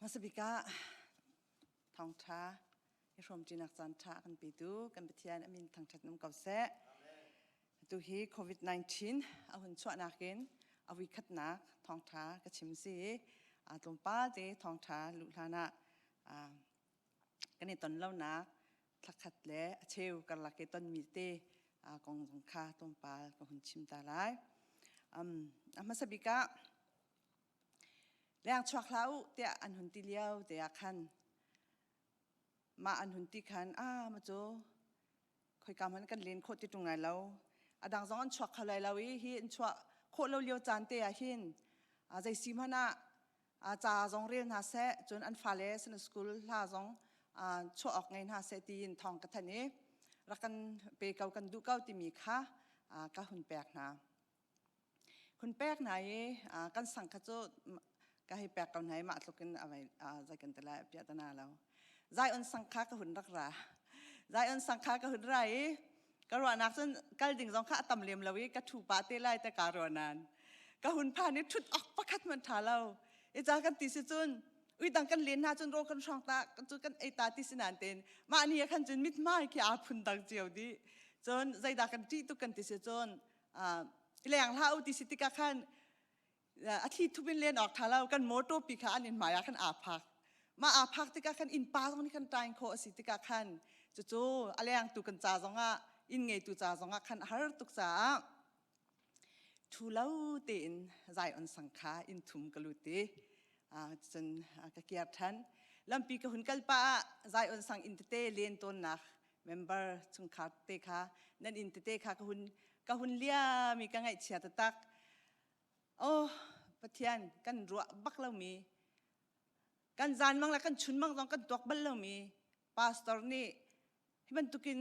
Hmasa bik ah thawngṭha i hrawmṭinak caan ṭha a kan petu kan Pathian a min thangṭhat um ko seh. Atu hi COVID-19 a hun chuahnak in a vuikhatnak thawngṭha ka chim si i tlawmpal te thawngṭha luh hlan ah kan i ton lonak thlakhat le a cheu karlak i tonmi te kong zong kha tlawmpal ka hun chim ta lai. A hmasa bik ah Leng chuak hlah u tiah an hun ti lio te ah khan mah an hun ti khan ah ma cu khoika hmanh kan len khawh ti ṭung lai lo. A dang zong an chuak kho lai lo i hi an chuah khawh lo lio caan te ah hin zei si hmanh ah ca zong rel hna seh cun an fale Sunday school hla zong chuah awk ngei hna seh tiin thawng ka thanh i rak kan pe ko kan duh ko timi kha ka hun pek hna. Hun pek hna i kan sang kha cu ka hei pek ko hna i mah tluk in zei kan ti lai piah tana lo. Zion sang kha ka hun rak ra. Zion sang kha ka hun ra i ka ruahnak cun kal ding zong kha a tam lem lo i ka ṭhu pah te lai te ka ruah nan. Ka hun phan i ṭhut awk pakhat hmanh ṭha lo. I ca kan ti si cun uitang kan len hna cun rawl kan hrawng ta cu kan ei ta ti si nan ten mah ni ah khan cun mithmai khi aa phun dang cio dih. Cun zeidah kan ṭih tuk kan ti si cun leng hlah u ti si tikah khan a thli thup in len awk tha lo kan motor pi kha an inn hmai ah khan aa phak mah aa phak tikah khan inn pa zong nih khan tain khawh a si tikah khan cucu a lengtu kan ca zongah inn ngeitu ca zongah khan a har tuk caah thu lo tein Zion sang kha inn thum ka lut i cun ka kiar than lampi ka hun kal pah ah Zion sang inn tete len tawnnak member chungkhar te kha nan inn tete kha ka hun ka hun liami ka ngaihchia taktak oh pathian kan ruah bak lomi kan zan mang le kan chun mang zong kan tuak bal lomi pastor nih hi bantukin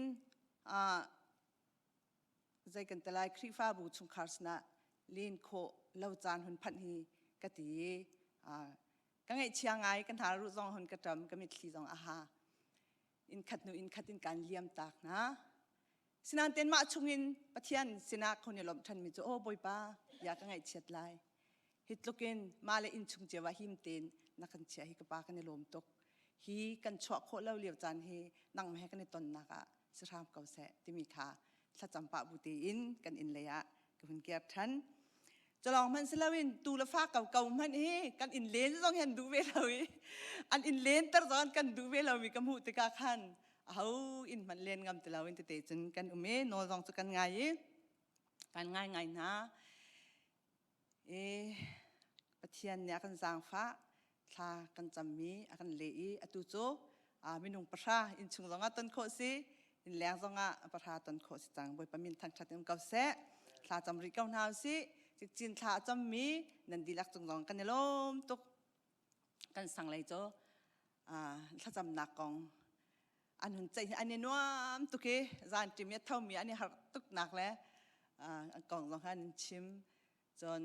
zei kan te lai Khrihfabu chungkhar sinah len khawh lo caan hun phanh hi ka ti i ka ngaihchia ngai ka hna ruh zong hun ka ṭam ka mitthli zong a ha inn khat hnu inn khat in kan liam tak hna. Sinain mah chungin Pathian sinah khon i lawmh ṭhanmi cu aw Bawipa ya ka ngaihchiat lai. Hi tlukin mah le innchung cio ah him tein na kan chiah hi ka pa kan i lawm tuk. Hi kan chuah khawh lo lio caan hi nangmah he kan i tonnak ah si hram ko seh timi kha thlacam pah bu tein kan inn lei ah ka hun kir ṭhan. Culawng hmanh si loin tu le fa ko ko hmanh hi kan inn len zong hi an duh ve lo i an inn len ter zong an kan duh ve lomi ka hmuh tikah khan aho inn hmanh len ngam ti loin tete cun kan um i nawl zong cu kan ngai i kan ngai ngai hna i Pathian nih a kan zaangfah thla kan cammi a kan leh i atu cu minung pahra innchung zongah ton khawh si innleng zongah pahra ton khawh si cang Bawipa min thangṭhat in um ko seh thla cam rih ko hna usih cikcin thla a cammi nan dihlak cung zong kan i lawm tuk kan sang lei cu thlacamnak kong an hun ceih an i nuam tuk i zan ṭim i a thomi an i harh tuknak le kong zong kha an chim Cun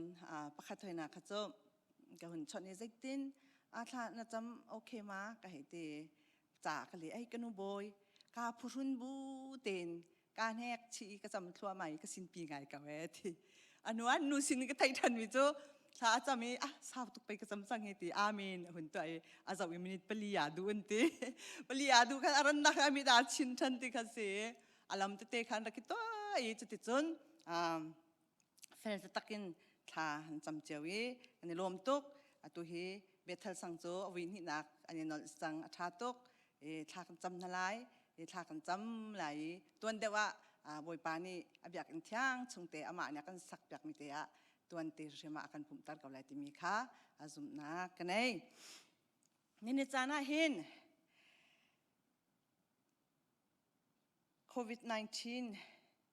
pakhat hoina kha cu ka hun chawnh i zeitin a thla na cam okay ma ka hei ti ca ka le ei ka nu bawi ka phuhrun bu tein ka hnek chi ka cam thluahmah i ka sinpi ngai ko e ti anu an nu sin ka theih than mi cu thla a cam i ah sau tuk pei ka cam cang hi ti amen a hun tuah i a zoh i minute pali a du an ti pali a du khan a rannak a mit a chin than ti kha si a lam tete khan rak i tuah i cuticun fel taktak in thla an cam cio i an i lawm tuk. Atu hi Bethel sang cu a vui hnihnak an i nolh cang a ṭha tuk. I thla kan cam hna lai. I thla kan cam lai i tuan deuh ah Bawipa nih a biakinn thiang chung te amah nih a kan sak piakmi te ah tuan te hrim ah a kan pumhter ko lai timi kha a zumhnak ka nei. Nini caan ah hin COVID-19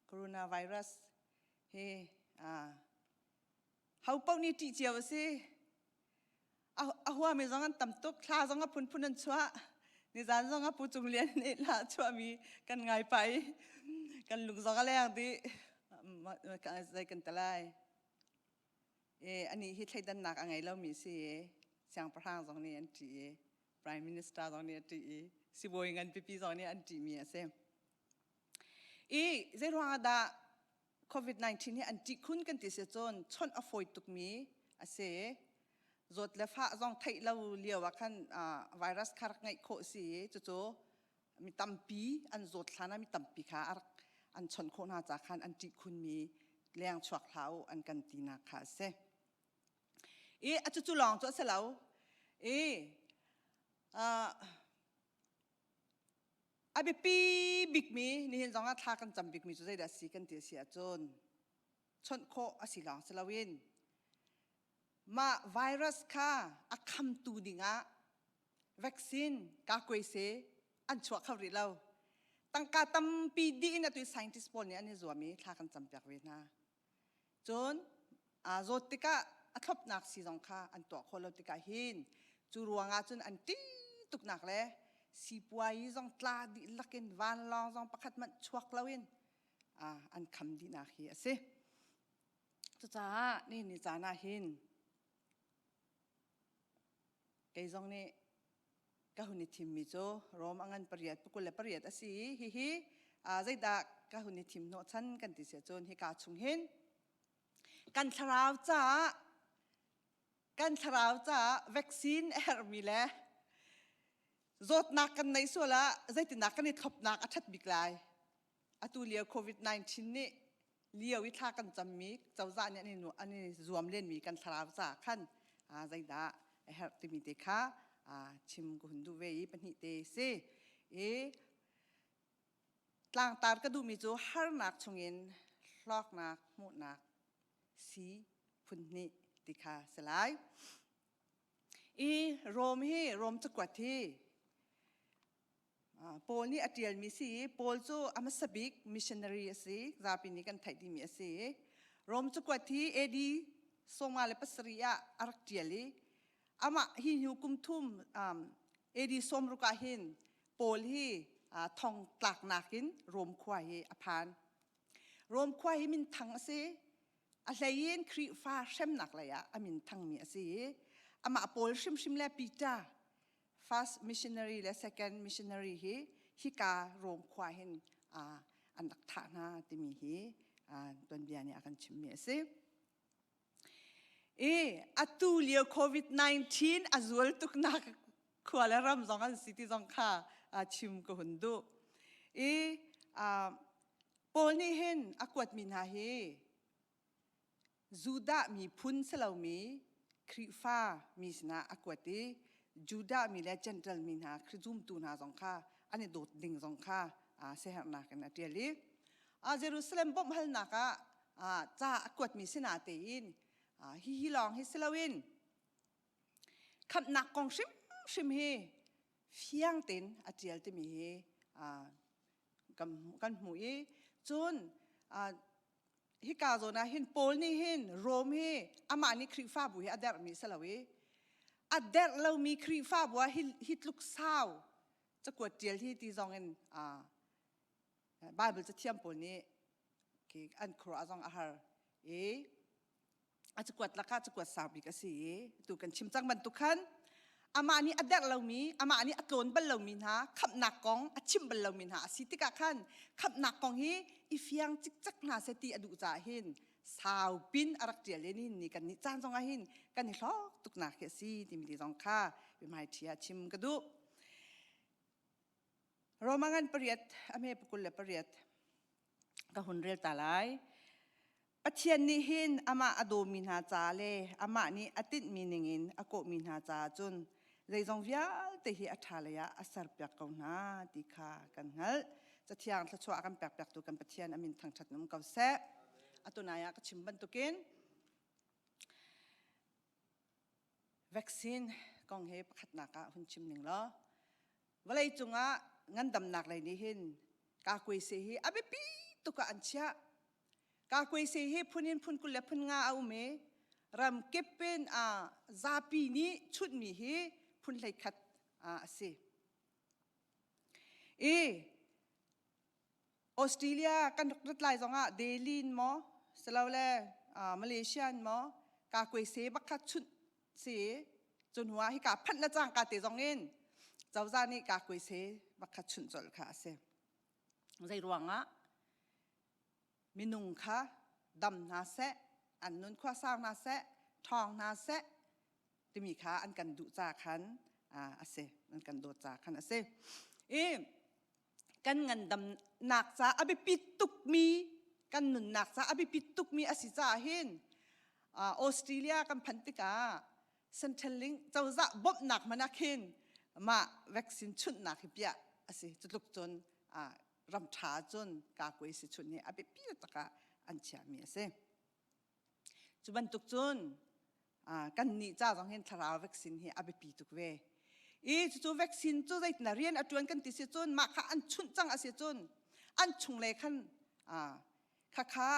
coronavirus hi ho paoh nih ṭih cio a si. A huami zong an tam tuk. Thla zong a phunphun an chuah. Nizan zong a Pu Cung Lian nih hla a chuahmi kan ngai pah i kan lung zong a leng dih. Zei kan ti lai. E, anih hi thleidannak a ngei lomi si i siangpahrang zong nih an ṭih i Prime Minister zong nih a ṭih i sibawi ngan pipi zong nih an ṭihmi a si. I zeiruang ah dah COVID-19 hi an ṭih khun kan ti si cun chawnh a fawi tukmi a si. Zawt le fah zong theih lo lio ah khan virus kha rak ngeih khawh si i cucu mi tampi an zawt hlan ah mi tampi kha a rak an chawnh khawh hna ca khan an ṭih khunmi leng chuak hlah u an kan tinak kha a si. I a cucu lawng cu a si lo. I a biapi bikmi nihin zong ah thla kan cam bikmi cu zeidah a si kan ti a si ahcun chawnh khawh a si lawng si loin mah virus kha a khamtu dingah vaccine kakuaise an chuah kho rih lo. Tangka tampi dih in atu scientist pawl nih an i zuam i thla kan campiak ve hna. Cun aa zawt tikah a thlopnak sii zong kha an tuah khawh lo tikah hin cu ruangah cun an ṭih tuknak le sipuai zong tla dihlak in vanlawng zong pakhat hmanh chuak loin an kham dihnak hi a si. Cucaah nihin ni caan ah hin kei zong nih ka hun i thimmi cu Rom a ngan pariat pakul le pariat a si i hihi zeidah ka hun i thim hnawhchan kan ti si ahcun hika chung hin kan thlarau caah kan thlarau caah vaccine a herhmi le zawtnak kan neih sual ah zeitindah kan i thlopnak a ṭhat bik lai Atu lio COVID-19 nih lio i thla kan cammi cozah nih an i zuam lenmi kan thlarau caah khan zeidah a herh timi te kha chim ka hun duh ve i pahnih te si. I tlangtar ka duhmi cu harnak chungin hlawknak hmuhnak si phun hnih ti kha si lai. I Rom hi Rom cakuat hi Paul nih a ṭialmi si i Paul cu a hmasa bik missionary a si, zapi nih kan theih dihmi a si. Rom cakuat hi AD 57 ah a rak ṭial i amah hi hnu kum thum AD 60 ah hin Paul hi thong tlaknak in Rom khua hi a phan. Rom khua hi minthang a si. A hlei in Khrihfa hremnak lei ah a minthangmi a si i amah Paul hrimhrim le Peter first missionary le second missionary hi hika Rome khua hin an rak thah hna timi hi tuanbia nih a kan chimmi a si. I atu lio COVID-19 a zual tuknak khua le ram zong an si ti zong kha chim ka hun duh. I Paul nih hin a kuatmi hna hi Judah miphun si lomi Khrihfa mi sinah a kuat i Judah mi le Gentile mi hna zumtu hna zong kha an i dawt ding zong kha siaherhnak in a ṭial i Jerusalem bawmhhalnak ah ca a kuatmi sinah tein hihi lawng hi si loin khamhnak kong hrimhrim hi fiang tein a ṭial timi hi kan hmuh i cun hika zawn ah hin Paul nih hin Rom hi amah nih Khrihfabu hi a derhmi si lo i a derh lomi Khrihfabu ah hi, hi tluk sau cakuat ṭial hi ti zong in Bible cathiam pawl nih an khuaruah zong a har i a cakuat lakah cakuat sau bik a si i tu kan chim cang bantuk khan amah nih a derh lomi amah nih a tlawn bal lomi hna khamhnak kong a chim bal lomi hna a si tikah khan khamhnak kong hi i fiang cikcek hna seh ti a duh caah hin sau pin a rak ṭial i nihin ni kan nih caan zong ah hin kan i hlawk tuknak hi a si timi ti zong kha biahmaiṭhi ah chim ka duh. Roma ngan pariat a hme pakul le pariat ka hun rel ta lai. Pathian nih hin amah a dawmi hna ca le amah nih a tinhmi ningin a kawhmi hna caah cun zeizong vialte hi a ṭha lei ah a serpiak ko hna ti kha kan hngalh. Cathiang thluachuah a kan pekpiaktu kan Pathian a min thangṭhat um ko seh. Atu nai ah ka chim bantukin vaccine kong hi pakhatnak ah hun chim ning law vawlei cungah ngandamnak lei nih hin kakuaise hi a biapi tuk ah an chiah. Kakuaise hi phun in phun 20 le phun nga a um i ram kip in zapi nih chunhmi hi phun 11 a si. I Australia kan rak rat lai zongah Delhi in maw silole Malaysia in maw kakuaise bak kha chunh si cu hnu ah hika phanh le cangka te zong in cozah nih kakuaise bak kha chunh colh kha a si. Zei ruangah minung kha dam hna seh, an nun khua sau hna seh, ṭhawng hna seh. timi kha an kan duh ca khan a si an kan dawt ca khan a si i kan ngandamnak ca a biapi tukmi kan nunnak ca a biapi tukmi a si caah hin Australia kan phanh tikah Central Link cozah bawmhnak hmanh ah khin mah vaccine chunhnak hi piah a si cu tluk cun ram ṭha cun kakuai si chunh hi a biapi tak ah an chiahmi a si. Cu bantuk cun kan nih ca zong hin thlarau vaccine hi a biapi tuk ve. I cucu vaccine cu zeitin rian a ṭuan kan ti si cun mah kha an chunh cang a si cun an chung le khan khakha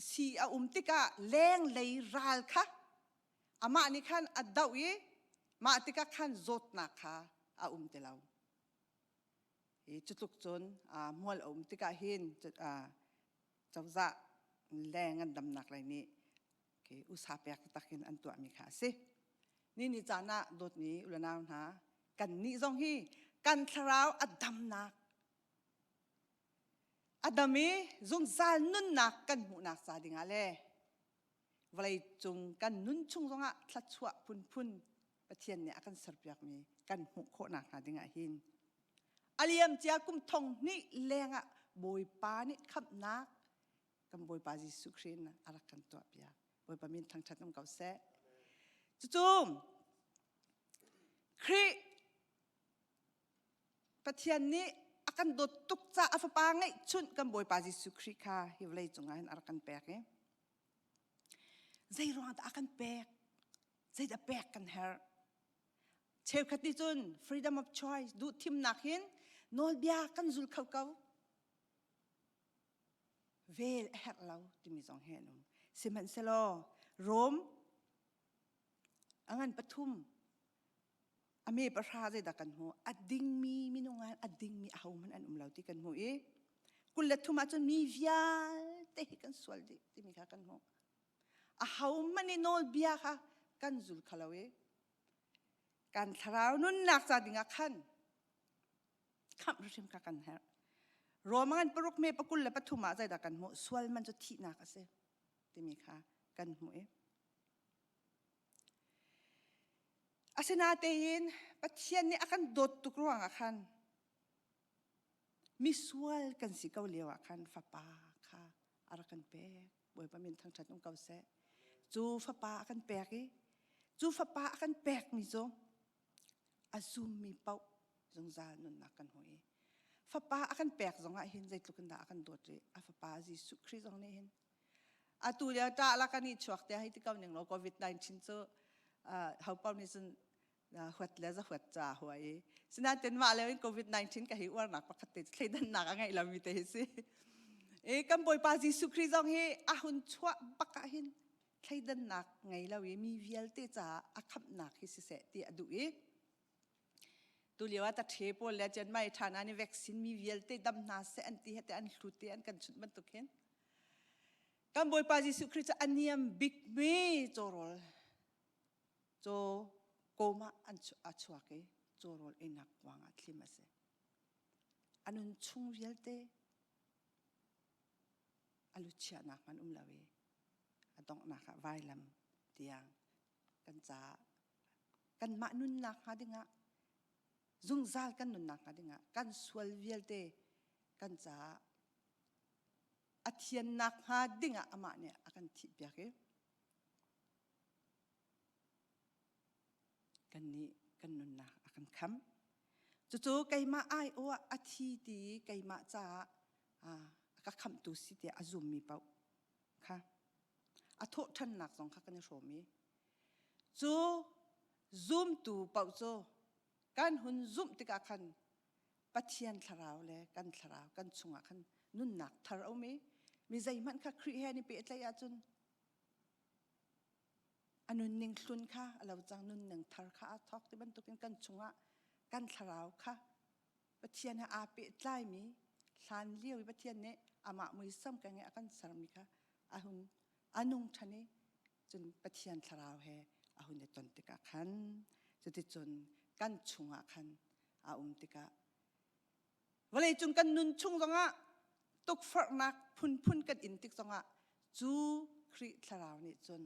si a um tikah lenglei ral kha amah nih khan a doh i mah tikah khan zawtnak kha a um ti lo. Hi cutluk cun mual a um tikah hin cozah le ngandamnak lei nih usa pek taktak in an tuahmi kha a si. Ni ni caan ah dawtmi ulanau hna kan nih zong hi kan thlarau a damnak a dam i zungzal nunnak kan hmuhnak ca dingah le vawlei cung kan nun chung zongah thluachuah phunphun Pathian nih a kan serpiakmi kan hmuh khawhnak hnga dingah hin a liamcia kum thong hnih lengah Bawipa nih khamhnak kan Bawipa Jesuh Khrih in a rak kan tuahpiak. Bawipa min thangṭhat um ko seh. Cucu Khrih Pathian nih a kan dawt tuk caah a fapa ngeihchunh kan Bawipa Jesuh Khrih kha hi vawlei cungah hin a rak kan pek i zei ruang dah a kan pek? Zeidah pek kan herh? Cheukhat nih cun freedom of choice duhthimnak hin nawlbia kan zul kho ko. Vel a herh lo timi zong hi an um. Sihmanhsehlaw Rom a ngan pathum a me pahra zeidah kan hmuh a dingmi minung ah a dingmi ahohmanh an um lo ti kan hmuh i 23 ahcun mi vialte hi kan sual dih timi kha kan hmuh ahohmanh i nawlbia kha kan zul kho lo i kan thlarau nunnak ca dingah khan khamh hrimhrim kha kan herh Roma ngan paruk me pakul le pathum ah zeidah kan hmuh sual man cu thihnak a si timi kha kan hmuh i Asinatein Pathian nih a kan dawt tuk ruangah khan misual kan si ko lio ah khan fapa kha a rak kan pek. Bawipa min thangṭhat um ko seh. Cu fapa a kan pek i cu fapa a kan pekmi cu a zummi paoh zungzal nunnak kan hmu i fapa a kan pek zongah hin zeitluk in dah a kan dawt rih. A fapa Jesuh Khrih zong nih hin atu lio ṭah la kan i chuak te hei ti ko ning law COVID-19 cu ho paoh nih cun huat le za huat ca hua i sinain mah leo in COVID-19 ka hi uarnak pakhat te thleidannak a ngeih lomi te hi si i kan Bawipa Jesuh Khrih zong hi a hun chuah bak ah hin thleidannak ngei lo i mi vialte caah a khamhnak hi siseh ti a duh i Tulio ah taṭhe pawl le Chiang Mai ṭhan ah nih vaccine mi vialte dam hna seh an ti hete an hlut i an kan chunh bantuk hin kan Bawipa Jesuh Khrih cu a niam bikmi cawrawl caw kawm ah an a chuak i cawrawl einak kuang ah thlim a si. A nun chung vialte a lu chiahnak hmanh um lo i a donghnak ah vailam tiang kan caah kanmah nunnak hnga dingah zungzal kan nunnak hnga dingah kan sual vialte kan caah a thiannak hnga dingah amah nih a kan thihpiak i kannih kan nunnak a kan kham cucu keimah aiawh ah a thi ti keimah caah a ka khamhtu si tiah a zummi paoh kha a thawhṭhannak zong kha kan i hrawm i cu zumtu paoh cu kan hun zumh tikah khan Pathian thlarau le kan thlarau kan chungah khan nunnak thar a um i mi zeihmanh kha Khrih he an i pehtlaih ahcun a nunning hlun kha a lo cang nunning thar kha aa thawk ti bantukin kan chungah kan thlarau kha Pathian he aa pehtlaimi hlan lio i Pathian nih amah muisam keng i a kan sermi kha a hun a nung ṭhan i cun Pathian thlarau he a hun i ton tikah khan cuticun kan chungah khan a um tikah vawleicung kan nun chung zongah tukforhnak phunphun kan in tik zongah cu Khrih thlarau nih cun.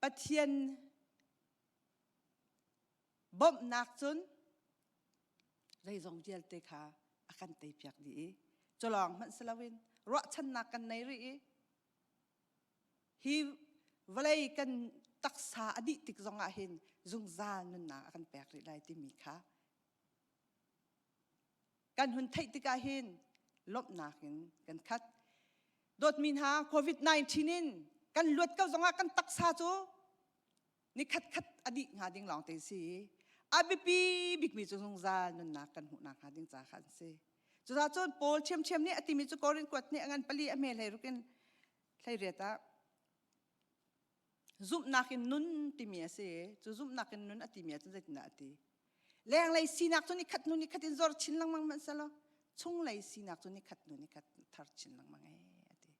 Pathian bawmhnak cun zeizong vialte kha a kan teipiak dih i culawng hmanh si loin ruahchannak kan nei rih i hi vawlei kan taksa a dih tik zongah hin zungzal nunnak a kan pek rih lai timi kha kan hun theih tikah hin lawmhnak in kan khat. Dawtmi hna COVID-19 in kan luat ko zongah kan taksa cu ni khat khat a dih hnga ding lawng te si. A biapi bikmi cu zungzal nunnak kan hmuhnak hnga ding ca kha an si. Cucaah cun Paul ṭhiamṭhiam nih a timi cu Korin kuat nih a ngan pali a hme hlei ruk in hlei riat ah zumhnak in nun timi a si. Cu zumhnak in nun a timi ahcun zeitindah a ti? Lenglei sinak cu nikhat hnu nikhat in zor chin lengmang hmanh selaw chunglei sinak cu nikhat hnu nikhat thar chin lengmang ee a ti.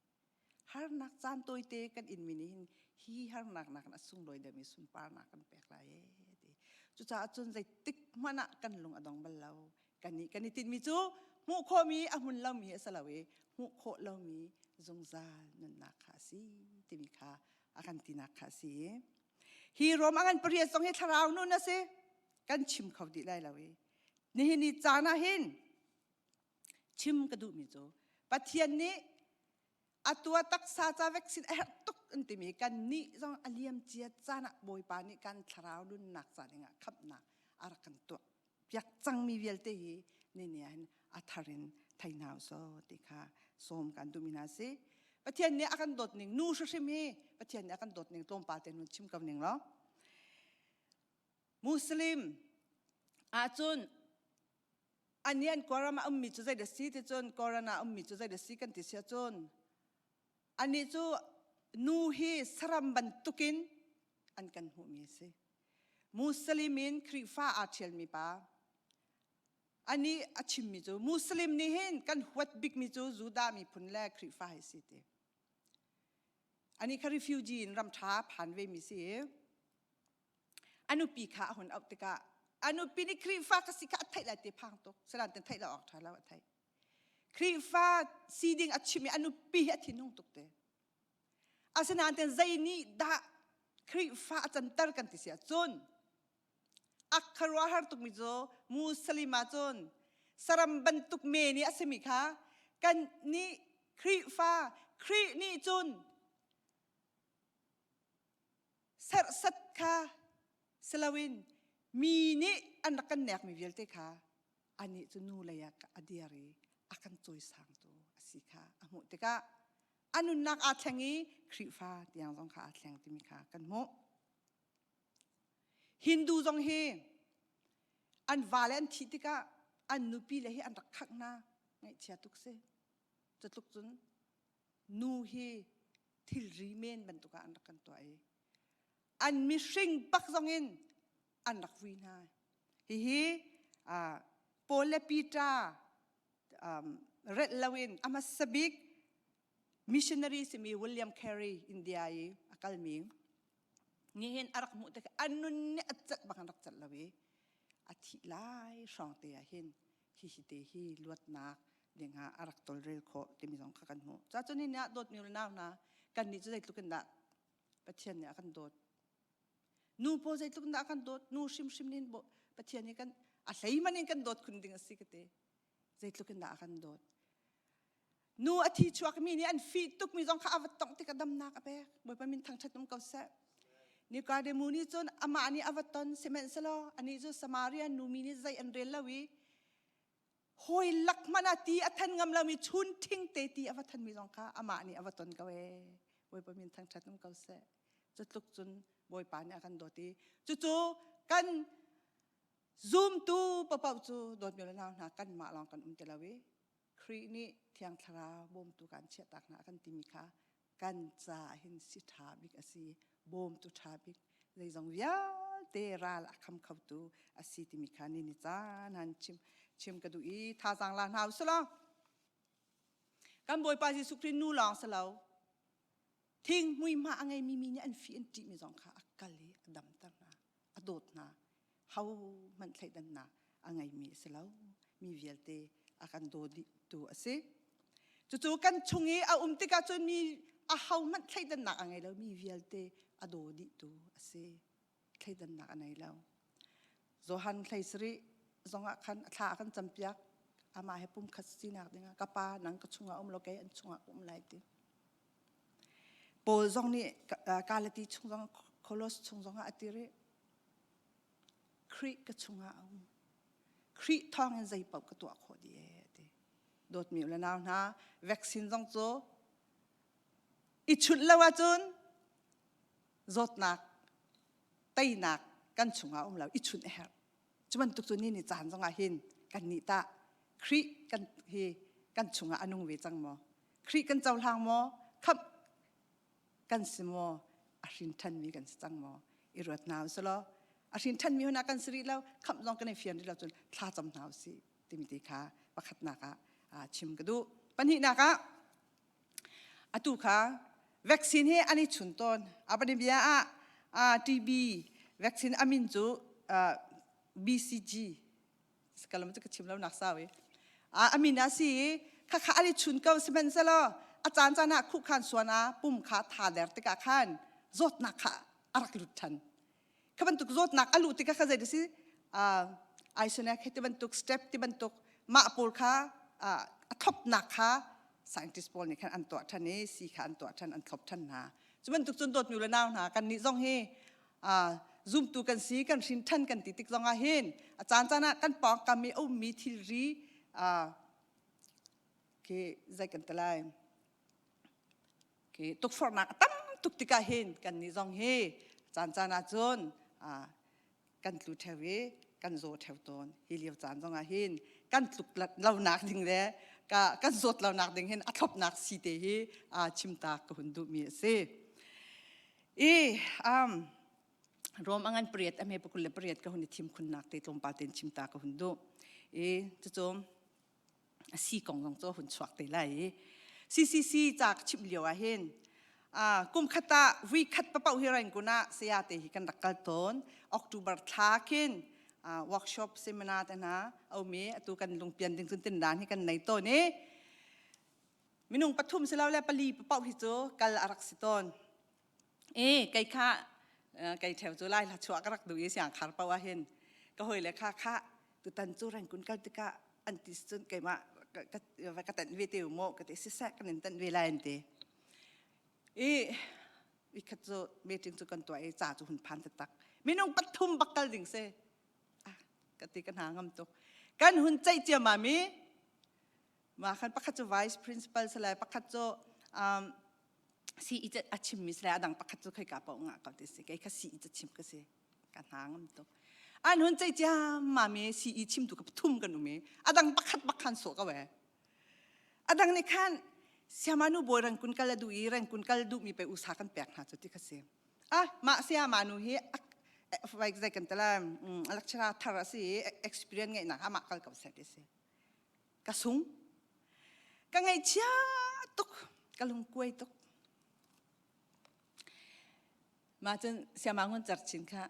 Harnak caan tawite kan inmi nih hin hi harnak nakin a sunglawi deuhmi sunparnak kan pek lai ee a ti. Cucaah cun zeitik hmanh ah kan lung a dong bal lo. Kan i kan i tinhmi cu hmuh khawhmi a hmun lomi a si lo i hmuh khawh lomi zungzal nunnak kha a si timi kha a kan tinak kha a si. Hi Rom a ngan pariat zong hi thlarau nun a si. Kan chim kho dih lai lo i nihin ni caan ah hin chim ka duhmi cu Pathian nih atu a taksa ca vaccine a herh tuk an timi kan nih zong a liam cia caan ah Bawipa nih kan thlarau nunnak ca dingah khamhnak a rak kan tuah piak cangmi vialte hi ni ni ah hin a thar in thei hna usawh ti kha sawm kan duhmi hna si. Pathian nih a kan dawt ning nu hrimhrim hi Pathian nih a kan dawt ning tlawmpal te nun chim ko ning law Muslim ahcun ani an Koran ah ummi cu zei si ti cun Koran ah ummi cu zei si kan ti sia cun ani cu nu hi saram bantukin an kan hmuhmi a si. Muslim in Khrihfa aa ṭhialmi pa anih a chimmi cu Muslim nih hin kan huat bikmi cu Judah miphun le Khrihfa hi si ti. Ani kha refugee in ram ṭha phan vemi si i a nupi kha a hun auh tikah a nupi nih Khrihfa ka si kha a theih lai ti phang tuk. Salan ten theih lo awk ṭha lo a theih. Khrihfa si ding a chim i a nupi hi a thinhung tuk te. Asinain ten zei nih dah Khrihfa a canter kan ti si ahcun a khuaruahhar tukmi cu Muslim ah cun saram bantuk me nih a simi kha kan nih Khrihfa Khrih nih cun serhsat kha si loin mi nih an rak kan nekmi vialte kha anih cu nu lei ah a dir i a kan cawisangtu a si kha a hmuh tikah a nunnak aa thleng i Khrihfa tiang zong kha aa thleng timi kha kan hmuh. Hindu zong hi an vale an thih tikah an nupi le hi an rak khangh hna ngaihchia tuk si. Cutluk cun nu hi thilri men bantuk ah an rak kan tuah i an mihring bak zong in an rak vui hna. Hihi Paul le Peter um, relh loin a hmasa bik missionary simi William Carey India i a kalmi nihin a rak hmuh tik a nun nih a cat bak an rak cat lo i a thih lai hrawng te ah hin hihi te hi luatnak dingah a rak tolrel khawh timi zong kha kan hmuh. Ca cun ni ah dawtmi nau hna kan nih cu zeitluk in dah Pathian nih a kan dawt. Nu pawl zeitluk in dah a kan dawt nu hrimhrim nih Pathian nih kan a hlei man in kan dawt khun ding a si ka ti. Zeitluk in dah a kan dawt. Nu a thi chuakmi nih an fih tukmi zong kha a va tongh tikah damnak a pek. Bawipa min thangṭhat um ko seh. Nikodemu nih cun amah nih a va ton sihmanhsehlaw anih cu Samaria nu mi nih zei an rel lo i hawi lak hmanh ah ti a than ngam lomi chun ṭhing te ti a va thanmi zong kha amah nih a va ton ko ee. Bawipa min thangṭhat um ko seh. Cu tluk cun Bawipa nih a kan dawt i cucu kan zumtu paohpaoh cu dawtmi le nau hna kanmah lawng kan um ti lo i Khrih nih Thiang Thlarau bawmtu kan chiahtak hna kan timi kha kan caah hin si ṭha bik a si bawmtu ṭha bik zeizong vialte ral a kham khotu a si timi kha ni ni caan han chim chim ka duh i thazaang la hna usih law kan Bawipa Jesuh Khrih nu lawng si lo thing hmuihma a ngeimi mi nih an fih an ṭihmi zong kha a kal i a damter hna a dawt hna ho hmanh thleidannak a ngeimi a si lo mi vialte a kan daw dihtu a si cucu kan chung i a um tikah cun mi a ho hmanh thleidannak a ngei lo mi vialte. A daw dihtu a si. Thleidannak a nei lo. Johan hlei sarih zongah khan a thla a kan campiak. Amah he pumkhat sinak dingah ka pa nang ka chungah um lo kei an chungah ka um lai ti. Paul zong nih Galati chung zong Kolos chung zongah a ti rih. Khrih ka chungah a um. Khrih thawngin zei paoh ka tuah khawh dih ee a ti. Dawtmi u le nau hna, vaccine zong cu i chunh lo ahcun zawtnak teinak kan chungah um lo i chunh a herh. Cu bantuk cu ni ni caan zongah hin kan nih tah Khrih kan hi kan chungah a nung ve cang maw? Khrih kan cohlang maw? Khamh kan si maw? A hrin ṭhanmi kan si cang maw? I ruat hna usih law a hrin ṭhanmi huna kan si rih lo, khamh zong kan i fian rih lo cun thla cam hna usih timi ti kha pakhatnak ah chim ka duh. Pahnihnak ah atu kha vaccine hi an i chun tawn. A bia ah TB vaccine a min cu BCG kalam cu ka chim lo nak sau i a min a si i khakha an i chun ko sihmanhsehlaw a caan caan ah khuhkhan suan ah pum kha tha der tikah khan zawtnak kha a rak lut than kha bantuk zawtnak a luh tikah kha zei si isonak he ti bantuk step ti bantuk mah pawl kha a thlopnak kha scientist pawl nih khan an tuah than i si kha an tuah than an thlop than hna cu bantuk cun dawtmi le nau hna kan nih zong hi zumtu kan si kan hrin ṭhan kan ti tik zongah hin a caan caan ah kan pawngkam i a ummi thilri khi zei kan ti lai khi tukforhnak a tam tuk tikah hin kan nih zong hi caan caan ah cun kan tlu ṭheo i kan zaw ṭheo tawn hi lio caan zongah hin kan tluk lonak ding le kan zawt lonak ding hin a thlopnak si te hi chimta ka hun duhmi a si. I um, Rom a ngan pariat a hme pakul le pariat ka hun i thim khunnak te tlawmpal tein chimta ka hun duh. I cucu a si kong zong cu hun chuak te lai i CCC ca ka chimh lio ah hin kum khat ah vui khat papoh hi Rangoon ah saya te hi kan rak kal tawn. October thla khin workshop seminar te hna aumi atu kan lungpian ding cun tindan hi kan nei tawn i minung pathum silo le pali papoh hi cu kal a rak si tawn. E kei kha kei theo cu lai hla chuah ka rak duh i siang khar paoh ah hin ka hawi le kha kha tutan cu Rangoon kal tikah an ti cun keimah ka tanh ve te u maw ka ti siseh kan in tanh ve lai an ti i ikhat cu meeting cu kan tuah i ca cu hun phan taktak minung pathum bak kal ding si ah ka ti ka hna ngam tuk kan hun ceih ciammam i ma khan pakhat cu vice principal si lai pakhat cu um, sii a chimmi si le a dang pakhat cu khoika paoh ngah ko ti si kei kha sii ca chim ka si ka hna ngam tuk an hun cei ciammam i sii chimtu ka pathum kan um i a dang pakhat bak khan sawh ko e a dang nih khan siamanu bawi rangkun kal a duh i rangkun kal duhmi pe usa kan pek hna cu ti kha si ah mah siamanu hi vai zai kan tala lecturer thar a si i experience ngeihnak amah kal ko seh ti si ka sung ka ngaihchia tuk ka lungkuai tuk mah cun siama ngun cer chin kha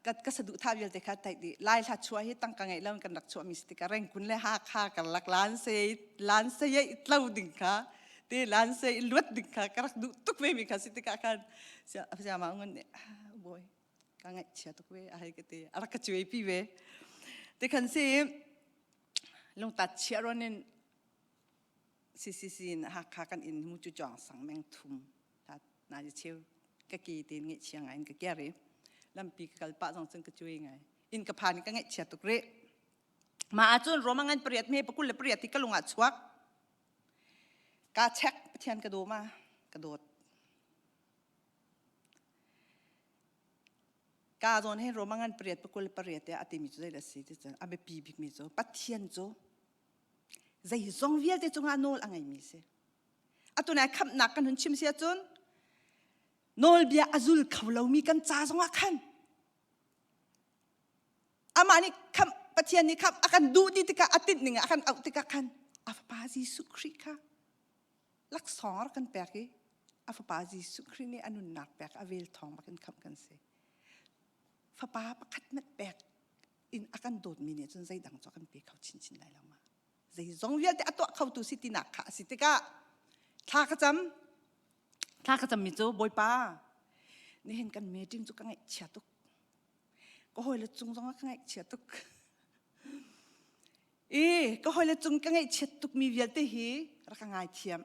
ka ka saduh tha vialte kha tai di lai hla chua hi tangka ngeih lo kan rak chuah mi si tikah rengkun le hakha karlak lan se lan se ye tlo ding kha te lan se luat ding kha ka rak duh tuk ve mi kha si tikah khan siama ngun nih boy ka ngaihchia tuk ve a hei ka ti a rak ka cuai pi ve ti khan si lungtat chia ron in CCC in Hakha kan in mu cu chuang sang meng thum na ji cheu ka ki tin ngai chia ngai in ka ker i lampi ka kal pah zong cun ka cuai ngai in ka phan ka ngaihchia tuk rih ma ahcun Roma ngan pariat me pakul le pariat ti ka lung ah chuak ka check Pathian ka daw ma ka dawt Ka zawn he Roma ngan pariat pakul pariat tiah a timi cu zeidah a si ti cun a biapi bikmi cu Pathian cu zeizong vialte cungah nawl a ngeimi si. Atu nai khamhnak kan hun chim si ahcun nawlbia a zul kho lomi kan ca zongah khan amah nih khamh Pathian nih khamh a kan duh ti tikah a tinh ning ah a kan auh tikah khan a fapa Jesuh Khrih kha laksawng rak kan pek i a fapa Jesuh Khrih nih a nunnak pek a vel thawng bak in khamh kan si. Fapa pakhat hmanh pek in a kan dawtmi nih cun zeidang cu a kan pe kho chinchin lai lo ma. Zeizong vialte a tuah khotu si tinak kha a si tikah thla ka cam. Thla ka cammi cu Bawipa nihin kan meeting cu ka ngaihchia tuk. Ka hawile cung zong ah ka ngaihchia tuk. I ka hawile cung ka ngaihchiat tukmi vialte hi rak ka ngaithiam.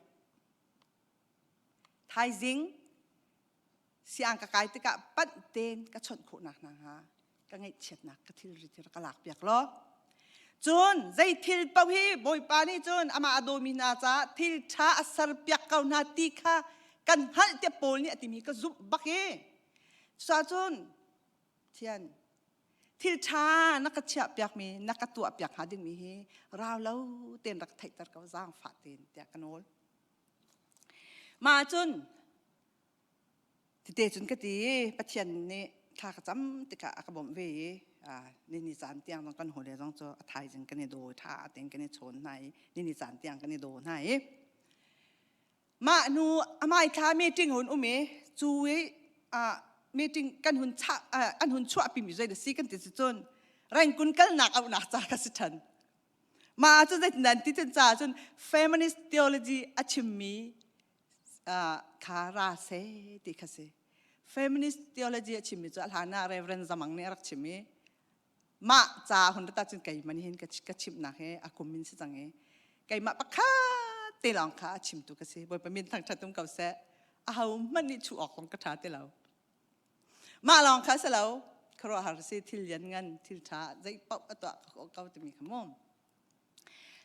Thaizing siang ka kai tikah panh tein ka chawnh khawhnak hna hnga ka ngaihchiatnak ka thilrit hi rak ka lak piak law cun zei thil paoh hi Bawipa nih cun amah a dawmi hna caah thil ṭha a ser piak ko hna ti kha kan hngalh tiah Paul nih a timi ka zumh bak hi cucaah cun thian thil ṭha na ka chiah piakmi na ka tuah piak hnga dingmi hi rau lo tein rak theihter ko zaangfah tein tiah ka nawl mah cun Tite cun ka ti i Pathian nih thla ka cam tikah a ka bawmh ve i nini caan tiang zong kan hawile zong cu a thaizing kan i daw ṭha tein kan i chawn hna i nini caan tiang kan i daw hna i mah hnu amai thla meeting hun um i cu i meeting kan hun chah an hun chuahpi mi zei da si kan ti si cun Rengkun kalnak auhnak ca ka si ṭhan mah cu zeitin ti cun ca cun feminist theology a chimmi kha ra seh ti kha si. Feminist theology a chimmi cu a hlan ah Reverend Zamang nih a rak chim i mah ca hun rata cun keimah nih hin ka chimnak hi a kum in si cang i keimah pakhat te lawng kha a chimtu ka si. Bawipa min thangṭhat um ko seh. Aho hmanh nih chuh awk zong ka ṭha ti lo. Mah lawng kha si lo. Khuaruahhar si thil lian ngan thil ṭha zei paoh a tuah ko ko timi kha mu.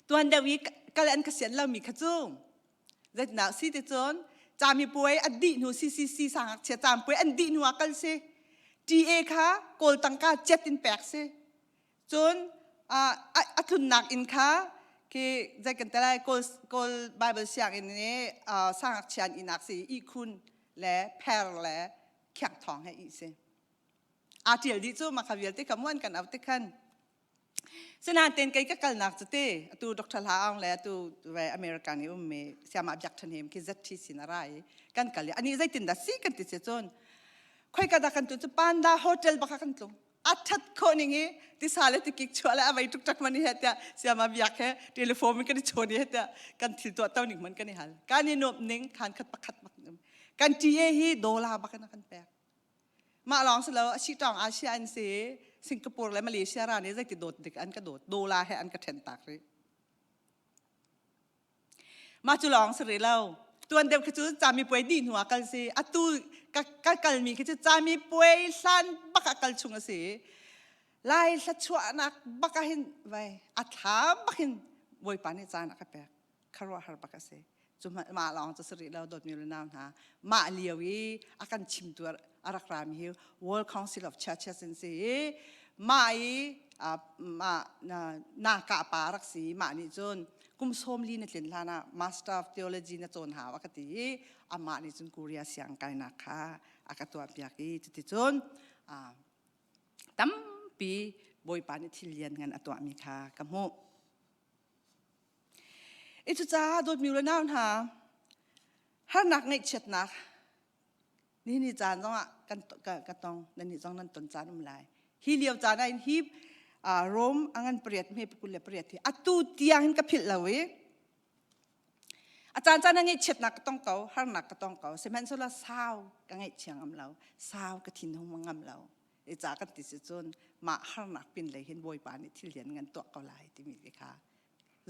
Tuan deuh i kal an ka sian lomi kha cu zeitindah si ti cun camipuai an dih hnu CCC sangakchia camipuai an dih hnu ah kal si TA kha kawl tangka cet in pek si cun a tlunnak inn kha khi zei kan te lai kawl kawl Bible sianginn i sangakchia an ihnak si ihkhun le pher le khiang thawng he ih si aa ṭial dih cu mah kha vialte kha muan kan au te khan Sinain kei ka kalnak cu te atu Dr. Hla Aung le atu ve America nih ummi Siama Biak Than Him khi ZTC na ra i kan kal i ani zeitin dah si kan ti si cun khoi ka dah kan tu cu Panda Hotel baka kan tlung a that khawh ning i tisa le tikik chuah le a vei tuk man he tiah Siama Biak he telephone in kan i chawn he tiah kan thil tuah to ning man kan i hal kan i nuam ning khan khat pakhat bak kan TA hi dola bak in kan pek Mah lawng si lo a si tawng Asia an si Singapore le Malaysia ra nih zeiti dawt dik an ka dawt dola he an ka ṭhen tak rih. Mah cu lawng si rih lo. Tuan deuh khi cu cami puai dih hnu ah kal si. Atu ka, ka kalmi khi cu cami puai hlan bak ah kal chung a si. Lai hla chuahnak bak ah hin vai a thla bak hin Bawipa nih caan a ka pek. Khuaruahhar bak a si. Cu mah lawng cu si rih lo dawtmi le nau hna mah lio i a kan chimtu a rak rami hi World Council of Churches in si i mah i mah na ka pa rak si mah nih cun kum sawm li na tlin hlan ah Master of Theology na cawn hau a ka ti i amah nih cun Korea siang kainak kha a ka tuah piak i cuticun tampi Bawipa nih thil lian ngan a tuahmi kha ka hmuh. I cucaah dawtmi le nau hna, harnak ngaihchiatnak ni ni caan zongah kan ka, ka tong nan nih zong nan ton caan um lai. Hi lio caan ah hin hi Rome a ngan pariat hme 28 hi atu tiang hin ka philh lo i a caan caan ah ngaihchiatnak ka tong ko harnak ka tong ko sihmanhsehlaw sau ka ngaihchia ngam lo sau ka thinhung ngam lo i ca kan ti si cun mah harnak pin lei hin Bawipa nih thil lian ngan tuah ko lai timi te kha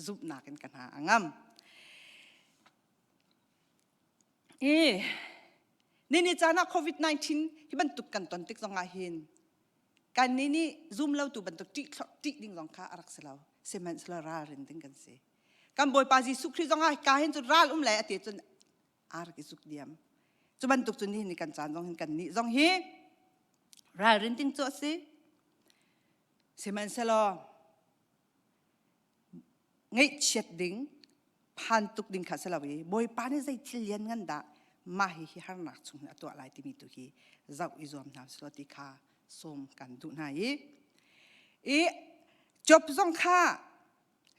zumhnak in ka hna a ngam. I nini caan ah COVID-19 hi bantuk kan ton tik zong ah hin kan ni nih zum lo tu bantuk ṭih ṭih ding zong kha a rak si lo sihmanhsehlaw ralrin ding kan si kan Bawipa Jesuh Khrih zong ah ka hin cun ral um lai a ti cun aa rak i zuk diam cu bantuk cun nihin ni kan caan zong hin kan nih zong hi ralrin ding cu a si sihmanhsehlaw ngaihchiat ding phan tuk ding kha si lo i Bawipa nih zei thil lian ngan dah mah hi hi harnak chung hin a tuah lai timi tu hi zoh i zuam hna usih ti kha sawm kan duh hna i i Job zong kha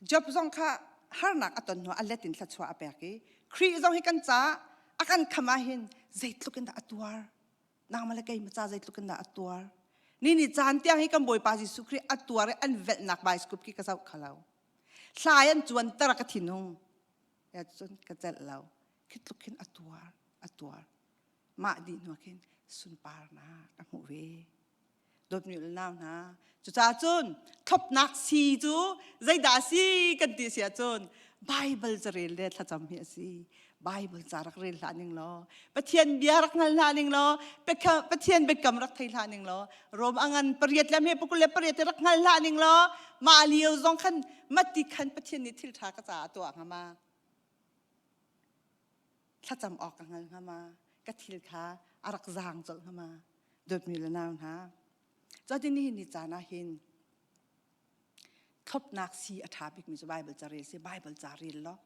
Job zong kha harnak a ton hnu a let in thluachuah a pek i Khrih zong hi kan ca a kan kham ah hin zeitluk in dah a tuar nangmah le keimah ca zeitluk in dah a tuar ni ni caan tiang hi kan Bawipa Jesuh Khrih a tuar i an velhnak bicycle khi ka zoh kha lo hlai an cuan ter ka thinhung ya cun ka celh lo khi tluk khin a tuar a tuar. Mah dih hnu khin sunparnak a hmuh ve. Dawtmi u le nau hna, cucaah cun thlopnak sii cu zeidah a si kan ti si ahcun Bible carel le thlacam hi a si. Bible ca rak rel hlah ning law, Pathian bia rak hngal hlah ning law, Pathian biakam rak thei hlah ning law, Rom a ngan pariat le hme pakul le pariat rak hngal hlah ning law, mah lio zong khan mati khan Pathian nih thil ṭha ka caah a tuah hnga ma? Thlacam awk ka hngal hnga ma? Ka thil kha a rak zaang colh hnga ma? Dawtmi le nau hna, cutin nihin ni caan ah hin thlopnak sii a ṭha bikmi cu Bible ca rel si, Bible ca rel law.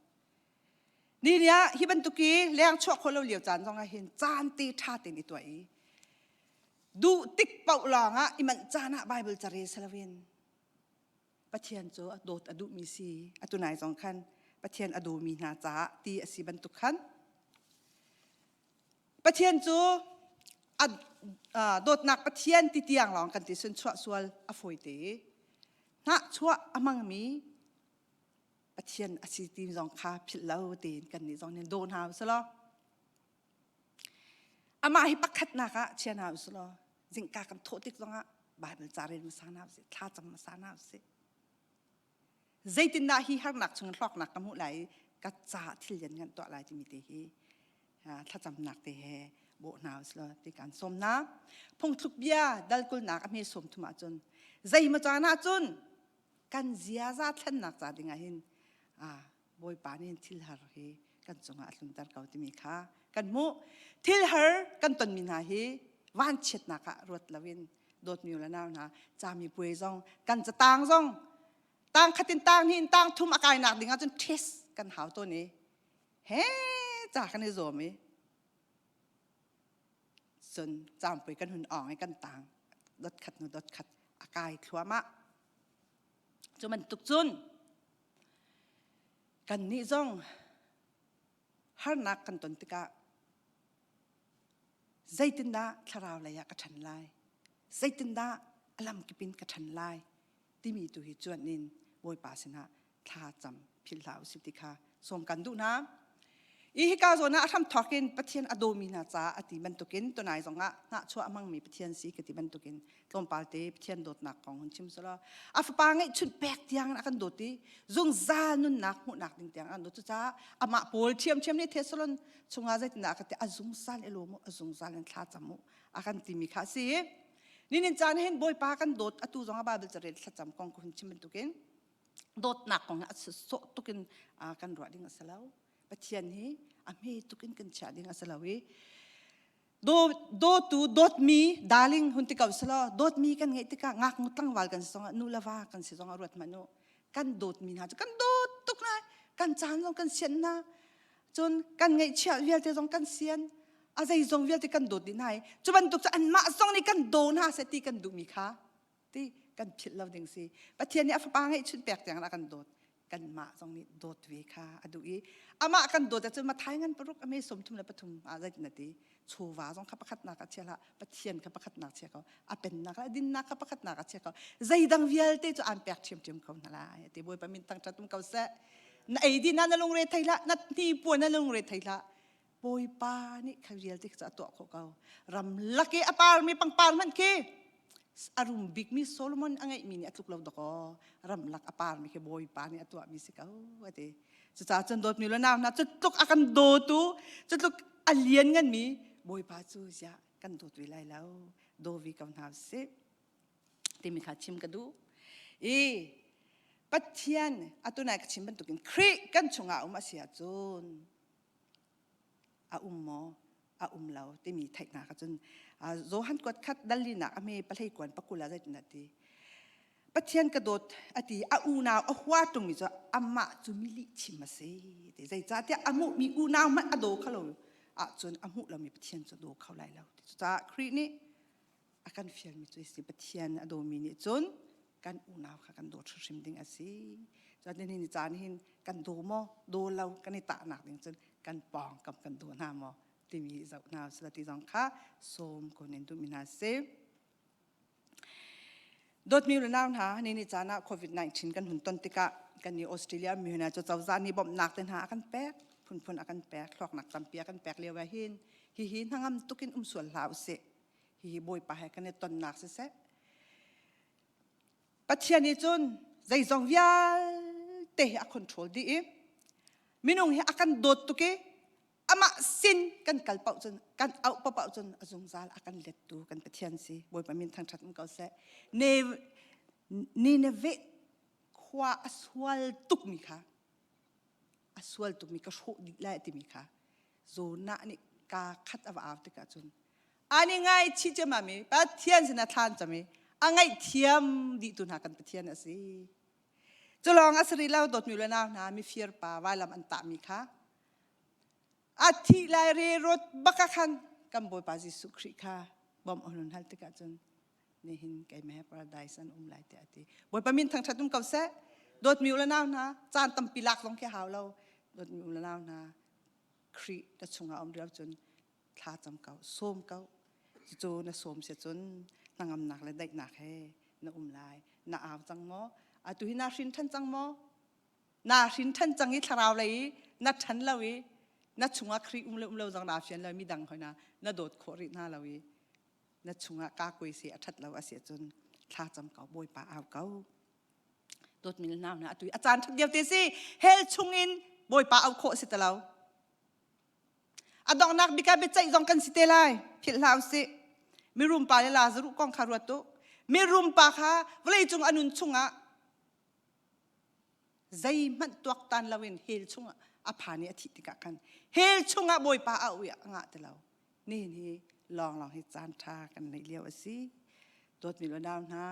Ni ni ah hi bantuk i leng chuah khawh lo lio caan zong ah hin caan te ṭha tein i tuah i duh tik paoh lawng ah i manh caan ah Bible ca rel si loin Pathian cu a dawt a duhmi si. Atu nai zong khan Pathian a dawmi hna caah ti a si bantuk khan Pathian cu a dawtnak Pathian ti tiang lawng kan ti sun chuah sual a fawi te i hnahchuah a hmangmi Pathian a si ti zong kha philh lo tein kan nih zong nih daw hna usih law amah hi pakhatnak ah chia hna usih law zingka kan thawh tik zongah Bible ca rel hmasa hna usih thla cam hmasa hna usih zeitindah hi harnak chung hlawknak ka hmuh lai i ka ca thil lian ngan tuah lai timi te hi thlacamnak te he bawh hna usih ti kan sawm hna. Phungthluk bia dal kulnak a hme sawm thum ahcun zeimaw caan ahcun kan ziaza thlennak ca ding ah hin Bawipa nih thil har hi kan cungah a tlunter ko timi kha kan hmuh. Thil har kan tonmi hna hi vanchiatnak ah ruat loin dawtmi le nau hna cami puai zong kan catang zong tang khat in tang hnih in tang thum a kainak ding ahcun test kan hau tawn i he ca kan i zawm i cun campui kan hun ong i kan tang dot khat nu dot khat a kai thluahmah cu bantuk cun kan nih zong harnak kan ton tikah zeitindah thlarau lei ah ka ṭhan lai zeitindah a lamkip in ka ṭhan lai timi tu hi cuanh in Bawipa sinah thla cam philh hlah usih ti kha sawm kan duh hna. I hika zawn ah a hramthawk in Pathian a dawmi hna caah a ti bantukin tunai zongah hnahchuah a hmangmi Pathian si ka ti bantukin tlawmpal te Pathian dawtnak kong hun chim selaw a fapa ngeihchunh pek tiang in a kan dawt i zungzal nunnak hmuhnak ding tiang a kan dawt cucaah amah pawl ṭhiamṭhiam nih Thessalon chungah zeitindah a ka ti a zungzal i lawm u a zungzal in thla cam u a kan timi kha a si ninin caan hin Bawipa kan dawt atu zong a Bible carel thlacam kong ka hun chim bantukin dawtnak kong hi a sawh tuk in kan ruah ding a si lo Pathian hi a hme tuk in kan chiah ding a si lo i dawtu dawtmi darling hun ti ko selaw dawtmi kan ngeih tikah ngaknu tlangval kan si zongah nu le va kan si zongah ruat hmanh u kan dawtmi hna cu kan dawt tuk hna kan caan zong kan sian hna cun kan ngeihchiah vialte zong kan sian a zeizong vialte kan dawt dih hna i cu bantuk cu anmah zong nih kan daw hna seh ti kan duhmi kha ti kan philh lo ding si Pathian nih a fapa ngeihchunh pek tiang a kan dawt kanmah zong nih dawt ve kha a duh i amah kan dawt ahcun Mathai ngan paruk a me 33 ah zeitin a ti chawva zong kha pakhatnak ah chia hlah Pathian kha pakhatnak chia ko a pennak le dinnak kha pakhatnak ah chia ko zeidang vialte cu aan pek ṭhiamṭhiam ko hna lai ti Bawipa min thangṭhat um ko seh na ei din ah na lungre thei hlah na hnipuan na lungre thei hlah Bawipa nih kha vialte cu a tuah khawh ko. Ramlak i a parmi pangpar hmanh khi a rum bikmi Solomon a ngeihmi nih a tluk lo dakaw ramlak a parmi khi Bawipa nih a tuahmi si ko a ti. Cucaah cun dawtmi le nau hna cu tluk a kan dawtu cu tluk a lian nganmi Bawipa cu ziah kan dawt ve lai lo daw vi ko hna usih timi kha chim ka duh. I Pathian atu nai ka chim bantukin Khrih kan chungah um a si ahcun a um maw a um lo timi theihnak ahcun Johan kuat khat dallinak a hme pahlei kuan pakul ah zeitin a ti Pathian ka dawt a ti a unau a hua ṭungmi cu amah cu mi lihchim a si ti zeicahtiah a hmuhmi unau hmanh a daw kho lo ahcun a hmuh lomi Pathian cu a daw kho lai lo ti cucaah Khrih nih a kan fialmi cu si Pathian a dawmi nih cun kan unau kha kan dawt hrimhrim ding a si. Cun nihin ni caan hin kan daw maw daw lo kan i tahnak ding cun kan pawngkam kan daw hna maw timi zoh hna usila ti zong kha sawm ko nin duhmi hna si. Dawtmi le nau hna ni ni caan ah COVID-19 kan hun ton tikah kan i Australia mi hna cu cozah nih bawmhnak te hna a kan pek phunphun a kan pek thluaknak tampi a kan pek lio ah hin. Hihi hnangam tukin um sual hlah usih. Hihi Bawipa he kan i tonnak siseh. Pathian nih cun zeizong vialte hi a control dih i minung hi a kan dawt tuk i amah sin kan kal paoh cun kan auh paoh cun a zungzal a kan lettu kan Pathian si Bawipa min thangṭhat um ko seh. Ne Nineveh khua a sual tukmi kha a sual tukmi ka hrawh dih lai timi kha Jonah nih kaa khat a va au tikah cun an i ngaichih ciammam i Pathian sinah thla an cam i a ngaihthiam dihtu hna kan Pathian a si. Cu lawng a si rih lo dawtmi le nau hna mifir pa vailam an tahmi kha a thih lai rerawt bak ah khan kan Bawipa Jesuh Khrih kha bawmh a hun hal tikah cun nihin keimah he paradise an um lai tiah a ti. Bawipa min thangṭhat um ko seh. Dawtmi u le nau hna caan tampi lak zong khi hau lo. Dawtmi u le nau hna Khrih na chungah um lio cun thla cam ko sawm ko cucu na sawm si cun hnangamnak le daihnak he na um lai na au cang maw atu hi na hrin ṭhan cang maw na hrin ṭhan cang i thlarau lei i na ṭhan lo i na chungah Khrih um le um lo zong naa fian lo mi dang hoi na na dawt khawh rih hna lo i na chungah ka kuai se a ṭhat lo a si ahcun thla cam ko Bawipa au ko dawtmi le nau hna atu a caan ṭhat lio te si hell chungin Bawipa au khawh si ti lo A donghnak bik ah biaceih zong kan si te lai. Philh hlah usih. Mirum pa le Lazaruh kong kha ruat u. Mirum pa kha vawleicung a nun chungah zeihmanh tuaktan loin hell chungah a phan i a thih tikah khan hell chungah Bawipa a ui a ngah ti lo. Nihin hi lawnglawng hi caan ṭha kan neih lio a si. Dawtmi le nau hna,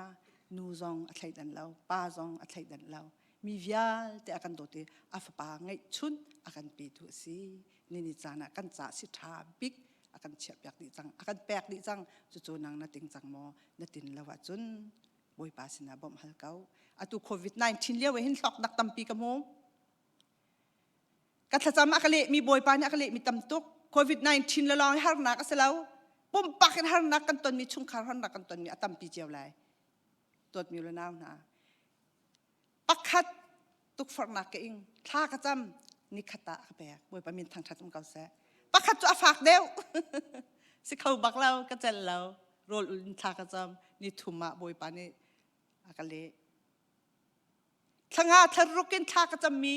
nu zong a thleidan lo, pa zong a thleidan lo. Mi vialte a kan dawt i a fapa ngeihchun a kan petu a si. Nini caan ah kan ca si ṭha bik a kan chiahpiak dih cang, a kan pek dih cang. Cucu nang na ting cang maw? Na tin lo ahcun Bawipa sinah bawmh hal ko. Atu COVID-19 lio ah hin hlawknak tampi ka hmu. Ka thlacam a ka lehmi Bawipa nih a ka lehmi tam tuk. COVID-19 le lawng harnak a si lo. Pumpak in harnak kan tonmi, chungkhar harnak kan tonmi a tampi cio lai. Dawtmi le nau hna. Pakhat tukforhnak ka ing, thla ka cam, nikhat ah ka pek. Bawipa min thangṭhat um ko seh. Pakhat cu a fak deuh. si kho bak lo, ka celh lo. Rawl ul in thla ka cam, ni thum ah Bawipa nih a ka leh. Thlanga thlaruk in thla ka cammi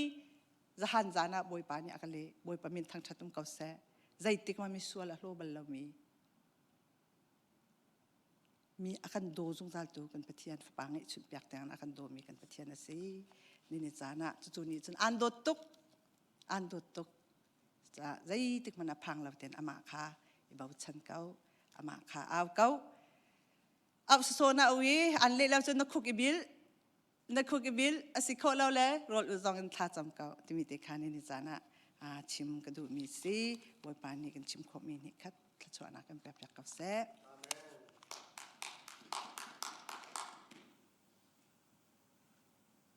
zahan zan ah Bawipa nih a ka leh. Bawipa min thangṭhat um ko seh. Zeitik ma misual a hlaw bal lomi mi a kan daw zungzaltu kan Pathian fapa ngeihchunh piak tiang a kan dawmi kan Pathian a si. Nini caan ah cucu nih cun aan dawt tuk. Aan dawt tuk. Zeitik hmanh ah phang lo tein amah kha i bochan ko. Amah kha au ko. Au saw na ui an leh lo cun na khuk i bil na khuk i bil a si khawh lo le rawl ul zong in thla cam ko timi te kha ni caan ah chim ka duhmi si Bawipa nih kan chim khawhmi nih khat thluachuahnak kan pek piak ko seh.